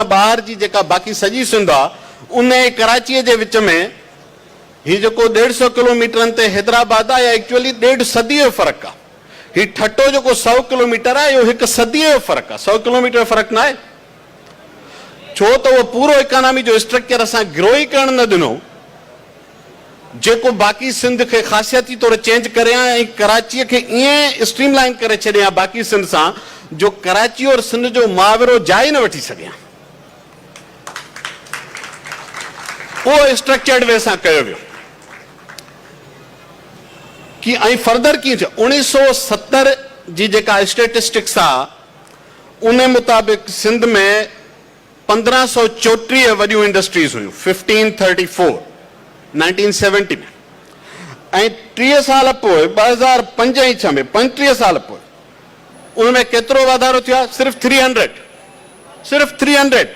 ٻاهر جي جيڪا باقي سڄي سنڌ آ ان ۽ ڪراچيء جي وچ ۾ هي جيڪو ڏيڍ سئو ڪلوميٽرن تي حيدرآباد آ اها ايڪچوئلي ڏيڍ صديء جو فرق آ. هي ٺٽو جيڪو سئو ڪلوميٽر آ اهو هڪ صديء جو فرق آ، سئو ڪلوميٽر جو فرق ناهي. ڇو ته اهو پورو اڪانامي جو اسٽرڪچر اسان گرو ئي ڪرڻ نه ڏنو جيڪو باقي سنڌ کي خاصيتي طور چينج ڪري ها ۽ ڪراچيء کي ائين اسٽريم لائين ڪري ڇڏي ها باقي سنڌ سان جو ڪراچي اور سنڌ جو محاورو جاء ئي نه وٺي سگهي ها. اهو اسٽرڪچرڊ وي سان ڪيو ويو. ڪي ۽ فردر ڪيئن ٿيو؟ 1970 جي جيڪا اسٽيٽسٽڪس آ ان مطابق سنڌ ۾ 1534 وڏيون انڊسٽريز هيون، 1534، 1970 ۾، ۽ 30 سال پوء 2005 ۽ 6 ۾ 35 سال پوء ان ۾ ڪيترو واڌارو ٿيو آهي؟ صرف ٿري هنڊريڊ، صرف ٿري هنڊريڊ،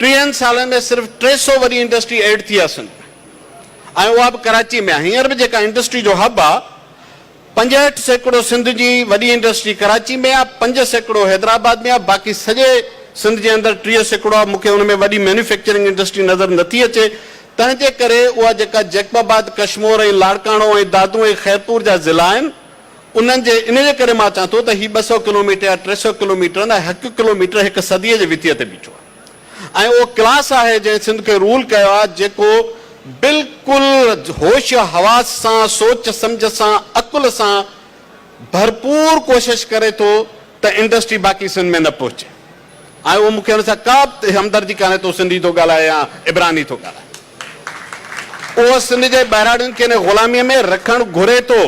ٽيهن سالن ۾ صرف 300 وڏي انڊسٽري ايڊ ٿي آهي سنڌ ۾ ۽ اها به ڪراچي ۾ آهي. هينئر به جيڪا انڊسٽري جو هب آهي 65% سنڌ جي وڏي انڊسٽري ڪراچي ۾ آ، 5% حيدرآباد ۾ آ، باقي سڄي سنڌ جي اندر 30% آ، مون کي ان ۾ وڏي مينوفيڪچرنگ انڊسٽري نظر نٿي اچي، تنهن جي ڪري اها جيڪا جيڪب آباد، ڪشمور ۽ لاڙڪاڻو ۽ دادو ۽ خيرپور جا ضلعا آهن، انهن جي ان جي ڪري مان چوان ٿو ته هي 200 ڪلوميٽر يا 300 ڪلوميٽر نه هڪ ڪلوميٽر هڪ صديء جي وٿيء تي بيٺو آ. ۽ اهو ڪلاس آهي جنهن سنڌ کي رول ڪيو آهي جيڪو بلڪل هوش حواس سان سوچ سمجهه سان عقل سان ڀرپور ڪوشش ڪري ٿو ته انڊسٽري باقي سنڌ ۾ نه پهچي ۽ اهو مون کي ان سان ڪا به همدردي ڪانهي ته هو سنڌي ٿو ڳالهائي يا عبراني ٿو ڳالهائي اهو سنڌ جي ٻهراڙين کي ان غلامي ۾ رکڻ گهري ٿو.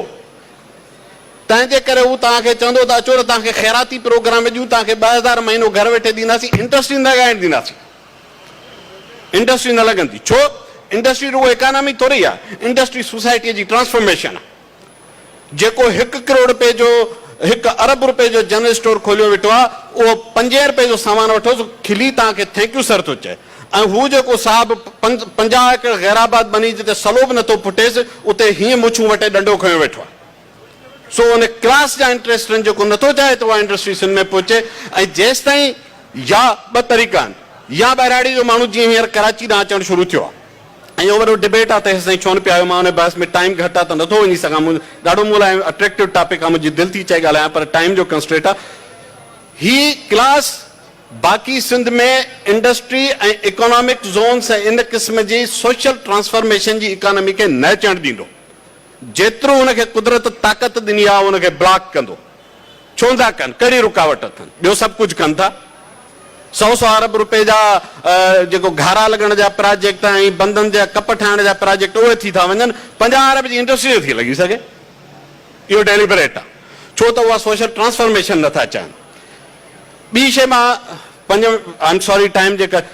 تنهن جي ڪري هو توهان کي چوندو ته اچو ته توهان کي خيراتي پروگرام ڏيون، توهان کي 2000 مهينو گهر ويٺي ڏينداسين، انڊسٽري نه لڳائڻ ڏينداسين. انڊسٽري نه لڳندي. ڇو؟ انڊسٽري رڳو ايڪانامي ٿوري آهي، انڊسٽري سوسائٽيء جي ٽرانسفارميشن آهي. جيڪو هڪ ڪروڙ رپئي جو، هڪ ارب رپئي جو جنرل اسٽور کوليو ويٺو آهي، اهو پنجين رپئي جو سامان وٺوس، کلي توهان کي thank you سر ٿو چئي. ۽ هو جيڪو صاحب 50 ايڪڙ غيرآباد ٻني جتي سلو به نٿو ڦٽيس، اتي هيئن مڇون وٽي ڏنڊو کنيو ويٺو آهي. سو ان ڪلاس جا انٽريسٽ آهن جيڪو نٿو چاهي ته اها انڊسٽري سنڌ ۾ پهچي ۽ جيستائين يا ٻه طريقا آهن يا ٻهراڙي جو ماڻهو جيئن هينئر ڪراچي ڏانهن اچڻ شروع ٿيو آهي ۽ اهو وڏو ڊبيٽ آهي ته هيستائين ڇو نه پيا آيو مان ان بحث ۾ ٽائيم گهٽ آهي ته نٿو وڃي سگهان مون ڏاڍو مون لاء اٽريڪٽو ٽاپڪ آهي منهنجي دل ٿي چاهي ڳالهايان پر ٽائيم جو ڪنسٽريٽ آهي هي ڪلاس باقي سنڌ ۾ انڊسٽري ۽ اڪانامڪ زونس ۽ ان قسم جي سوشل ٽرانسفارميشن جي اڪانامي کي نه اچڻ ڏيندو. جيترو هن کي قدرت طاقت ڏني آهي ان کي بلاڪ ڪندو. ڇو نٿا ڪن؟ ڪهڙي رڪاوٽ اٿن؟ ٻيو سڀ ڪجهه ڪن ٿا. سئو سئو ارب روپئي جا جيڪو گهارا لڳڻ جا پراجيڪٽ ۽ بندن جا ڪپ ٺاهڻ جا پراجيڪٽ اهي ٿي ٿا وڃن. 50 ارب جي انڊسٽري نٿي لڳي سگهي. اهو ڊيليبريٽ آهي. ڇو ته اها سوشل ٽرانسفارميشن نٿا چاهن. ٻي شيء مان پنج I am sorry time جي ڪري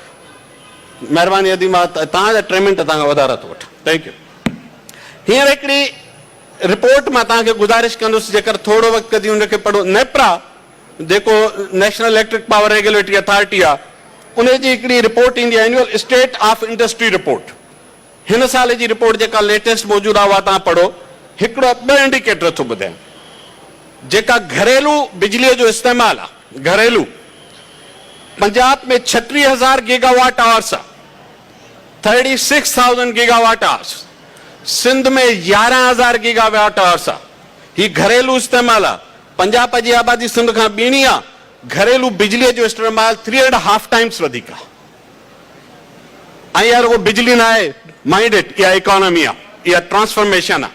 مهرباني ادي مان توهان جا ٽي منٽ توهان کان وڌارا ٿو وٺان. Thank you. هينئر هڪڙي رپورٽ مان توهان کي گذارش ڪندس جيڪر ٿورو وقت ڪڍي ان کي پڙهو. نيپرا جيڪو national electric power regulatory authority آهي ان جي هڪڙي رپورٽ ايندي آهي annual state of industry report هن سال جي رپورٽ جيڪا ليٽيسٽ موجود آهي اها توهان پڙهو. هڪڙو ٻه انڊيڪيٽر ٿو ٻڌايان جيڪا گهريلو بجلي جو استعمال آهي گهريلو پنجاب ۾ 36 هزار گيگا واٽ آورس آهي. 36,000 گيگا واٽ آورس، سنڌ ۾ 11,000 گيگا واٽ آورس آ. هي گهريلو استعمال آ. پنجاب جي آبادي سنڌ کان ٻيڻي آ. گهريلو بجليء جو استعمال ٿري اينڊ هاف ٽائمز وڌيڪ آ. ۽ اها رڳو بجلي نه آهي، مائنڊ it, اها ايڪانومي آ، اها ٽرانسفارميشن آ.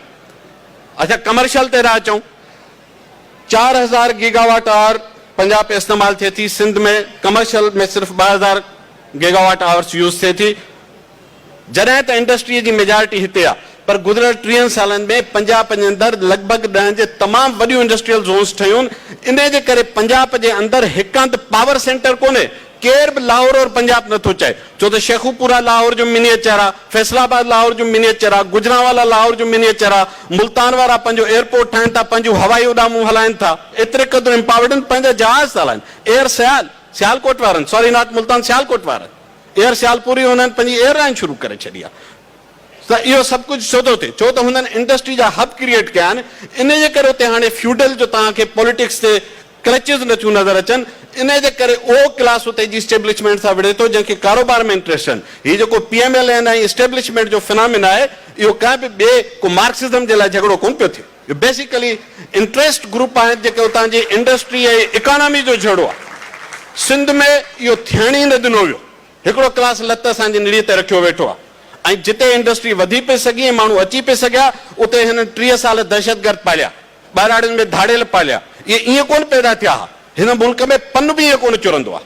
اڇا ڪمرشل تي ٿا اچون. 4000 گيگا واٽ آور پنجاب ۾ استعمال ٿئي ٿي، سنڌ ۾ ڪمرشل ۾ صرف 2000 گيگا واٽ آورس يوز ٿئي ٿي، جڏهن ته انڊسٽري جي ميجارٽي هتي آهي پر گذريل ٽيهن سالن ۾ پنجاب جي اندر لڳ ڀڳ ڏهن جي تمام وڏيون انڊسٽريل زونز ٺهيون، انهي جي ڪري پنجاب جي اندر هڪ هنڌ پاور سينٽر ڪونهي، ڪير به لاهور اور پنجاب نه ٿو چاهي، ڇو ته شيخوپورا لاهور جو منيئچر آ، فيصل آباد لاهور جو منيئچر آ، گجرانوالا لاهور جو منيئچر آ، ملتان وارا پنهنجو ايئرپورٽ ٺاهين ٿا، پنهنجون هوائي اڏامون هلائين ٿا، ايتري قدر امپاورڊ آهن، پنهنجا جهاز ٿا هلائين، ايئر سيال، سيالڪوٽ وارن، سوري not Multan Sialkot وارن، ايئر سيال پوري هنن پنهنجي ايئر لائين شروع ڪري ڇڏي آ ته اهو سڀ ڪجهه ڇو ٿو ٿئي؟ ڇو ته هنن انڊسٽري جا هب ڪريئيٽ ڪيا آهن، انهي جي ڪري اتي هاڻي فيوڊل جو توهان کي پوليٽڪس تي ڪرچز نٿيون نظر اچن، انهي جي ڪري اهو ڪلاس اتي جي اسٽيبلشمينٽ سان وڙهي ٿو جنهن کي ڪاروبار ۾ انٽريسٽ آهن. هي جيڪو P M L N ۽ establishment جو فنامين آهي اهو ڪنهن به ٻئي ڪو مارڪسزم جي لاء جهڳڙو ڪونه پيو ٿئي. اهو بيسيڪلي انٽريسٽ گروپ آهن جيڪي اتان جي انڊسٽري ۽ اڪانامي جو جهيڙو آهي. سنڌ ۾ اهو ٿيڻ ئي نه ڏنو ويو. هڪڙو ڪلاس لت اسان جي نڙيء تي رکيو ويٺو آهي ۽ جتي انڊسٽري وڌي پئي سگهي ۽ ماڻهو اچي پئي سگهيا اتي هنن 30 سال دهشتگرد پاليا. ٻهراڙين ۾ ڌاڙيل پاليا. اهي ائين ڪونه پيدا ٿيا ها. هن ملڪ ۾ پن به ائين ڪونه چرندو آهي.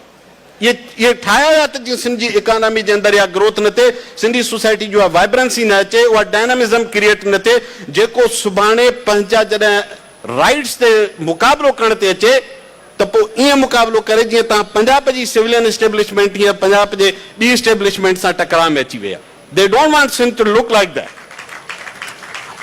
اهي اهي ٺاهيا ويا ته جيئن سنڌ جي اڪانامي جي اندر اها گروٿ نه ٿئي، سنڌي سوسائٽي جي اها وائبرنسي نه اچي، اها ڊائنامزم ڪريئيٽ نه ٿئي، جيڪو سڀاڻي پنهنجا جڏهن رائيٽس تي مقابلو ڪرڻ تي اچي ته پوء ائين مقابلو ڪري جيئن توهان پنجاب جي سولين اسٽيبلشمينٽ هينئر پنجاب جي ٻي اسٽيبلشمينٽ سان ٽڪراء ۾ اچي وئي آهي. They don't want Sindh to look like that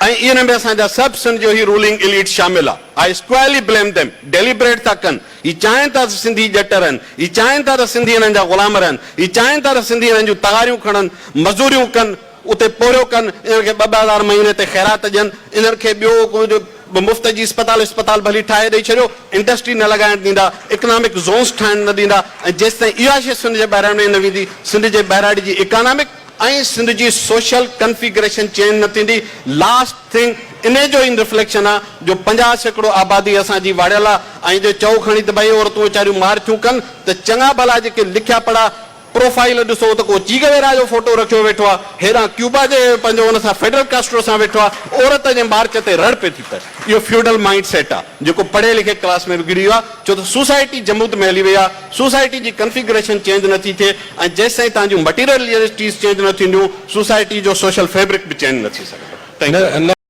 ۽ ان ۾ اسان جا سڀ سنڌ جو هي رولنگ اليٽ شامل آ. I squarely blame them. Deliberate ٿا ڪن. هي چاهين ٿا ته سنڌي ڄٽ رهن. هي چاهين ٿا ته سنڌي هنن جا غلام رهن. هي چاهين ٿا ته سنڌي هنن جون تغاريون کڻن، مزوريون ڪن، اتي پورهيو ڪن، انهن کي ٻه ٻه هزار مهيني تي خيرات ڏين، انهن کي ٻيو ڪجهه به مفت جي اسپتال اسپتال ڀلي ٺاهي ڏئي ڇڏيو، انڊسٽري نه لڳائڻ ڏيندا، اڪنامڪ زونس ٺاهڻ نه ڏيندا ۽ جيستائين اها شيء سنڌ جي ٻهراڙي ۾ نه ويندي، سنڌ جي ٻهراڙي جي اڪانامڪ ۽ سنڌ جي سوشل ڪنفيگريشن چينج نه ٿيندي. لاسٽ ٿنگ انهي جو ئي رفليڪشن آ جو 50% آبادي اسان جي واڙيل آ ۽ جي چئو کڻي ته ڀئي عورتون ويچاريون مار ٿيون ڪن ته چڱا ڀلا جيڪي لکيا پڙها پروفائيل ڏسو ته ڪو چي گويرا جو فوٽو رکيو ويٺو آ، هيڏانهن ڪيوبا جي پنهنجو ان سان فيڊل ڪاسٽرو سان ويٺو آ، عورت جي مارچ تي رڙ پئي ٿي پئي. اهو فيوڊل مائينڊ سيٽ آ، جيڪو پڙهئي لکئي ڪلاس ۾ به گهڙي ويو آ، ڇو ته سوسائٽي جمود ۾ هلي وئي آ، سوسائٽي جي ڪنفيگريشن چينج نه ٿي ٿئي ۽ جيستائين توهان جون مٽيريل ريئلٽيز چينج نه ٿينديون، سوسائٽي جو سوشل فيبرڪ به چينج نه ٿي سگهندو. Thank you.